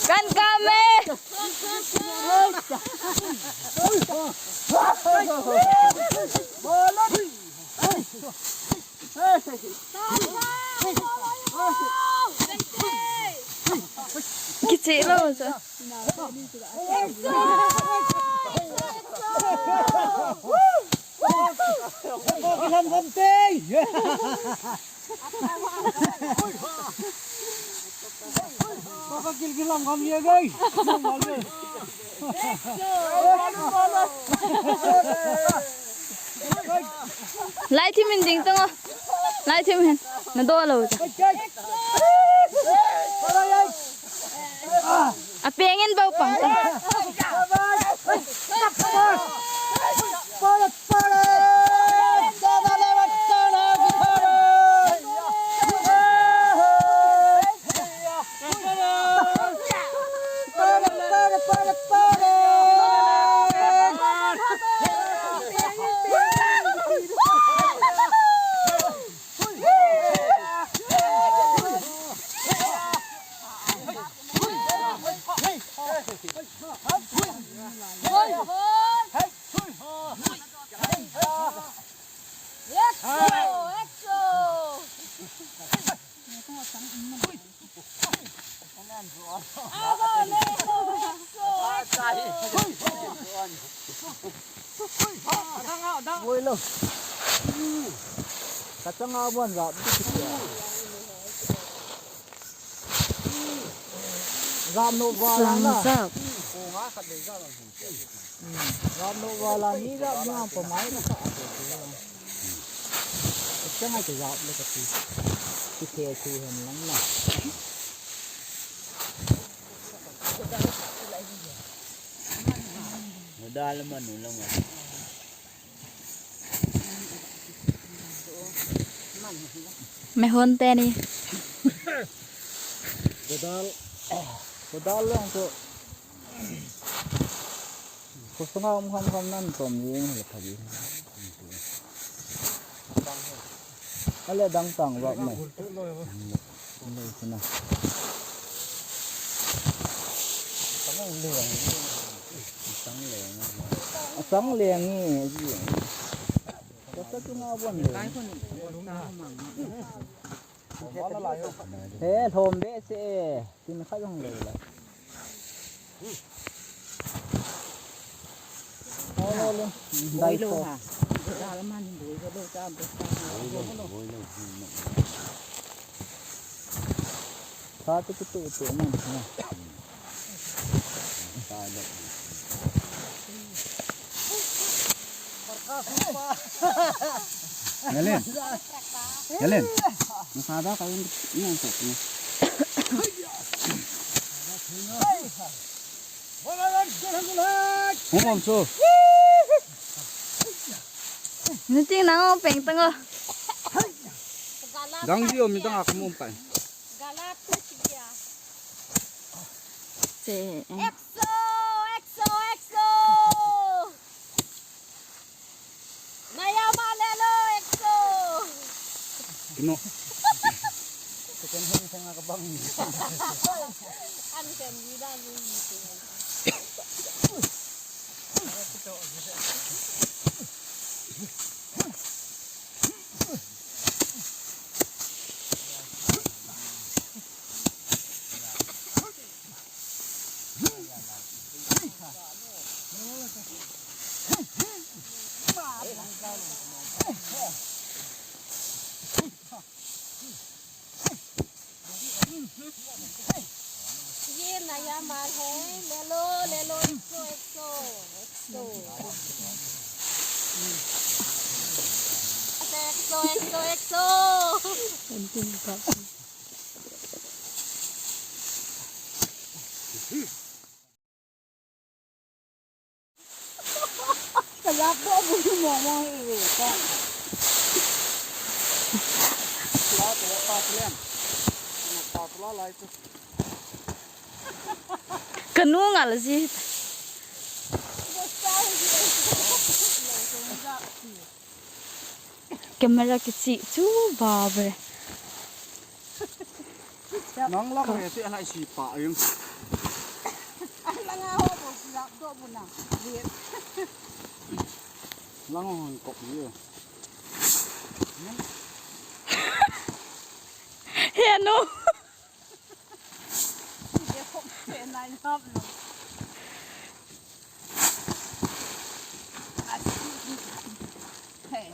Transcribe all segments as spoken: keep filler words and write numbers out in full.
Kan kame. Kicheh lou sa. Baka gilgil lam gam ye gai. Lai thim in ding tang o. Lai thim hin. Na do lou. A peng in bou pang ta. Kachanga bon jap. Jap no ba la na. Jap no ba la ni jap na pa mai na ka. Kachanga ke jap le ka ti. Ki the tu hen lang na. Dal manu lang. Mehon teni. Kodal, kodal lang to. Kosonga um ham ham nan tom yeng le pagi. Ale dang tang vak mai. Nei sina. Tang leng. Tang leng. Tang leng ni. Kasa tu nga bon le. He, lhom be se. Tin kha jong le la. Olo le. Dai lo ha. Dal man boi lo ta bo. Sa tu tu tu tu man. Ngalen. Ngalen. Nasada kayo ni ang tok ni. Hum om so. Nuting nang peng tang o. Dang di om dang ak mum kai. Galatu siya. Se. Exo, exo, exo. Naya malelo, exo. Kino. Second hand sa nga kabang. Ano ka, hindi na yung ये नया माल है, ले लो, ले लो, एक सौ, एक सौ, एक सौ। एक सौ, एक सौ, एक सौ। Kalap ko, abu mo mo, eh, eh, ka. Kanu ngal ji. Camera kichi chu ba be. Nang lang re te lai si pa yung. Ang lang ho mo, sirap do mo na. Lang ho kok yo. He no. Sige po, kaya na yung haplo. Hey.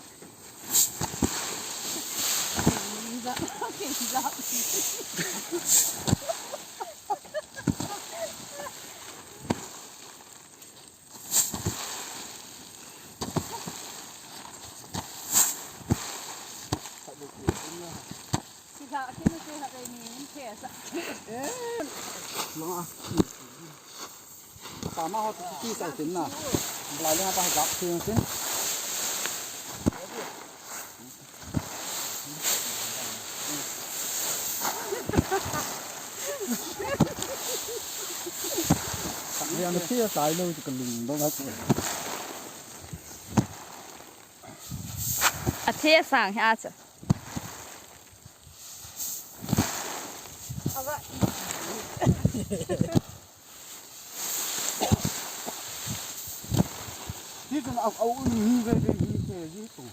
Tama ho tu ti sai tin na. Lai le pa gap tu tin. Yang ti sai lo tu ka ling do ma. A thei sang hi a cha. Hi kan au au ni ve ve ni ke ji tu.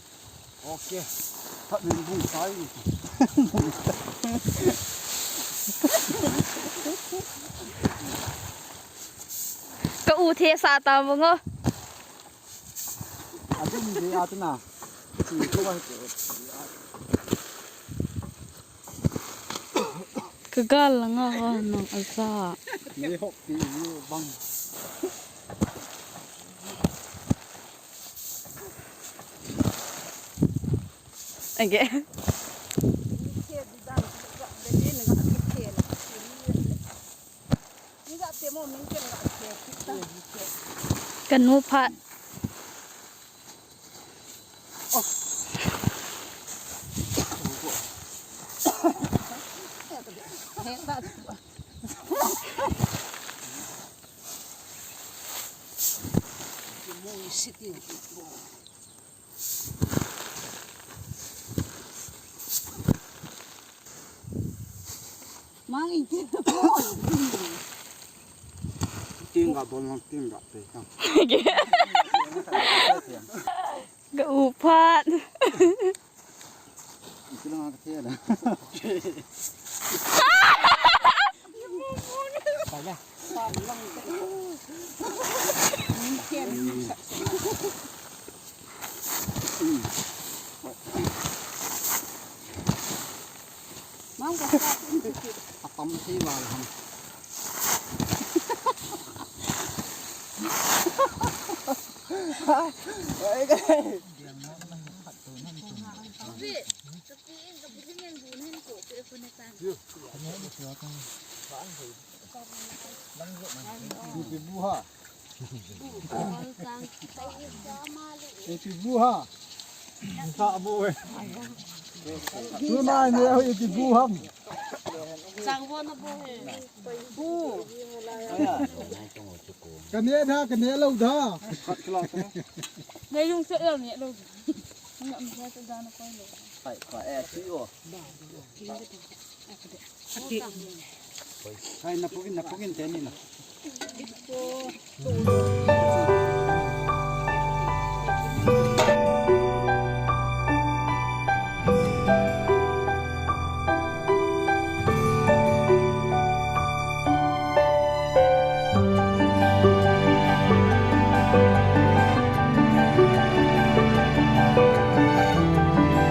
Okay. Tha min bung sai ni. Ka u thei sa ta mo ngo. Atu ni de atu na. Ti ko wa. Ka gal la nga ha nang a sa. Ni hok ti ni bang. Age. Ka nu phat. Mang in tin. Tin ga bol mang tin ga pe tang. Ga u phat. Ito lang ang katiyan, ah. Pala. Mang ka sa tin. Apam si wal ham. Ai, kai. Ipi bu ha? Ipi bu ha? Sa bu eh. Tunai ne ipi bu ham? Sang bu na bu he. Bu. Ka ne da, ka ne lo da. Ne yung se lo ne lo. Ngam sa da na ko lo. Pai, pai, eh, si o. Ati. Hai, napukin, napukin teni na.